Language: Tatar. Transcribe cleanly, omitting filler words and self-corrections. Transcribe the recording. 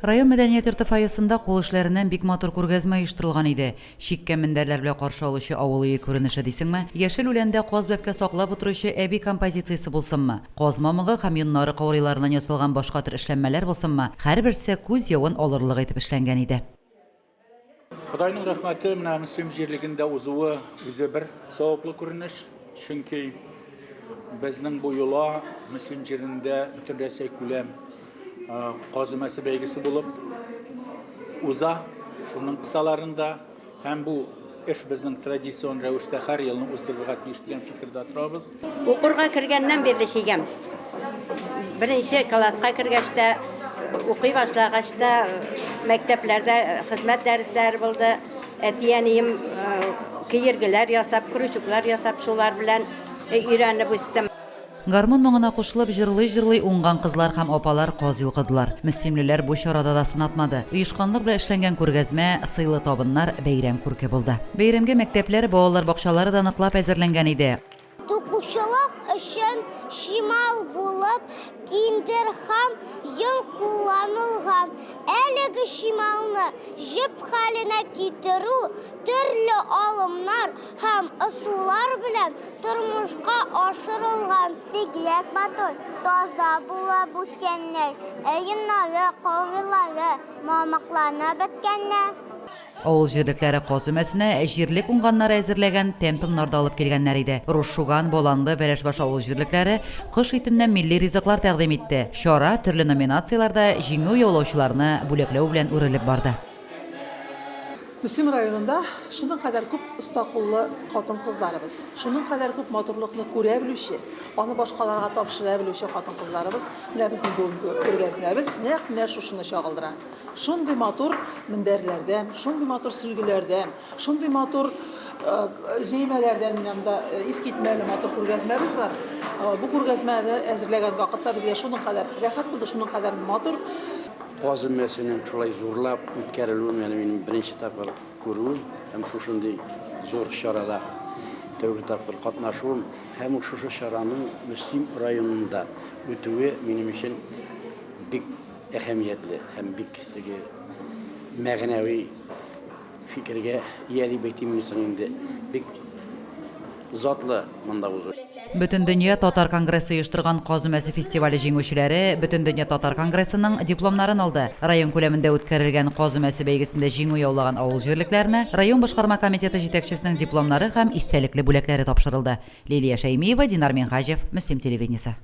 Район мәдәният йорты фойесында кул эшләреннән бик матур күргәзмә оештырылган иде. Чиккән мендәрләр белән каршы алучы авыл өе күренеше дисеңме, яшел үләндә каз бәбкә саклап утыручы әби композициясе булсынмы, каз мамыгы һәм йоннары каурыйларыннан ясалган башка төр эшләнмәләр булсынмы, һәрберсе күз явын алырлык итеп эшләнгән иде. Ходайның рәхмәте, менә Мөслим җирлегендә узуы үзе бер саваплы күренеш. Чөнки безнең бу йола Мөслим җирендә Бөтенрәсәй күләм каз өмәсе бәйгесе булып уза. Шуның кысаларында һәм бу эш безнең традицион рәвештә һәр елны уздырылырга тиеш дигән фикердә торабыз. Укырга кергәннән бирле чигәм. Беренче класска кергәч тә, укый башлагач та, мәктәпләрдә хезмәт дәресләре булды. Әти-әнием киергеләр ясап, крючоклар ясап, шулар белән өйрәнеп үстем. Гармун моңына кушылып җырлый-җырлый уңган кызлар һәм апалар каз йолкыдылар. Мөслимлеләр бу чарада да сынатмады. Оешканлык белән эшләнгән күргәзмә, сыйлы табыннар бәйрәм күрке булды. Бәйрәмгә мәктәпләр, балалар бакчалары да ныклап әзерләнгән иде. Тукучылык өчен чимал булып киндер һәм йон кулланылган. Әлеге чималны җеп хәленә китерү төрле алымнар һәм ысуллар белән тормышка ашырылган. Бигрәк матур, таза була бүскәннәр, ә йоннары, каурыйлары мамыкланып беткәннәр. Авыл җирлекләре каз өмәсенә җирлек уңганнары әзерләгән тәм-томнар да алып килгәннәр иде. Рус Шуган, Баланлы, Бәләшбаш авыл җирлекләре кош итеннән милли ризыклар тәкъдим итте. Чара төрле номинацияләрдә җиңү яулаучыларны бүләкләү белән үрелеп барды. Мөслим районында шуның кадәр күп оста куллы хатын-кызларыбыз, шуның кадәр күп матурлыкны күрә белүче, аны башкаларга тапшыра белүче хатын-кызларыбыз, менә безнең бүгенге күргәзмәбез нәкъ менә шушыны чагылдыра. Шундый матур мендәрләрдән, шундый матур сөлгеләрдән, шундый матур җәймәләрдән менә монда искитмәле матур күргәзмәбез бар. Бу күргәзмәне әзерләгән вакытта безгә шуның кадәр рәхәт булды, шуның кадәр матур. Каз өмәсенең шулай зурлап үткәрелүен әле минем беренче тапкыр күрүем һәм шушындый зур чарада тәүге тапкыр катнашуым һәм ул шушы чараның Мөслим районында үтүе минем өчен бик әһәмиятле һәм бик теге мәгънәви фикергә ия дип әйтимме соң инде, бик затлы монда узу. Бөтендөнья татар конгрессы оештырган Каз өмәсе фестивале җиңүчеләре Бөтендөнья татар конгрессының дипломнарын алды. Район күләмендә үткәрелгән Каз өмәсе бәйгесендә җиңү яулаган авыл җирлекләренә район башкарма комитеты җитәкчесенең дипломнары һәм истәлекле бүләкләре тапшырылды. Лилия Шәймиева, Динар Минһаҗев, Мөслим телевидениесе.